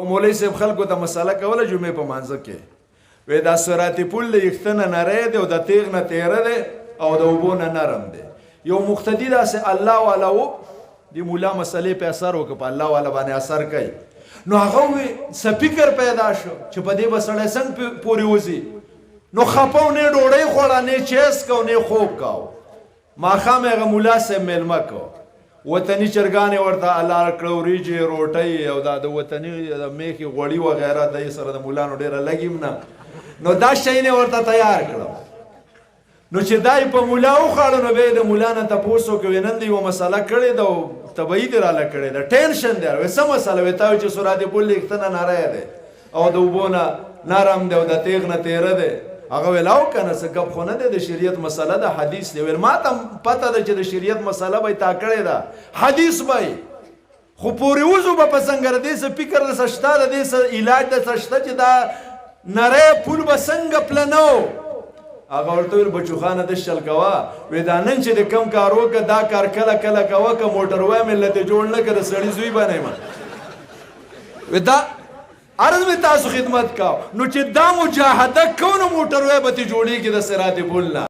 یو مولوي صاحب خلکو ته مسله کوله جمعې په مانځه کې، وې دا صراط پل د یښتنه نری دی او د تیغ نه تیره دی او د اوبو نه نرم دی. یو مقتدي داسې الله والا و، د مولا مسلې په اثر وکړ، په الله والا باندې اثر کوي. نو هغه وی څه فکر پیدا شو چې په دې به سړی څنګه پورې وځي. نو خپه و، نه ډوډۍ خوړه، نه چای څکاو، نه خوب کاو. ماښام یې هغه ملا صاحب مېلمه کو، وطني چرګانې ورته حلال کړه، وریجې، روټۍ او دا د وطني د میښې غوړي وغیره، د سره د مولانو ډېره لګي هم نه، نو دا شیونه ورته تیار کړه. نو چې دا یې په مولا وخوړه، نو بیا یې د مولا نه تپوس وکړ، وایي نن دې یوه مسله کړې ده او طبعي دې راله کړې ده، ټینشن دی. وایي څه مسله؟ وایي تا وایي چې صراط پل لیکتنه نری دی او د اوبو نه نرم دی او د تیغ نه تیره دی. هغه ویل او که نه، څه ګپ خو نه دی، د شریعت مسله ده، حدیث دی. ویل ما ته پته ده چې د شریعت مسله به یې تا کړې ده، حدیث به یې، خو پورې وځو به په څنګه؟ د دې څه فکر د څه شته، د دې څه علاج د څه شته چې دا نری پول به څنګه پلنو؟ هغه ورته ویل بچو خانه د شل کوه، وې دا نن چې د کم کار وکړه دا کار کله کله کوه، که موټر وای ملت جوړ نه کړه سړي زوی به نه یم. وې دا عرض مې تاسو خدمت کاو، نو چې دا مجاهده کو نو موټر وای به ته جوړېږي د صراط پل نه.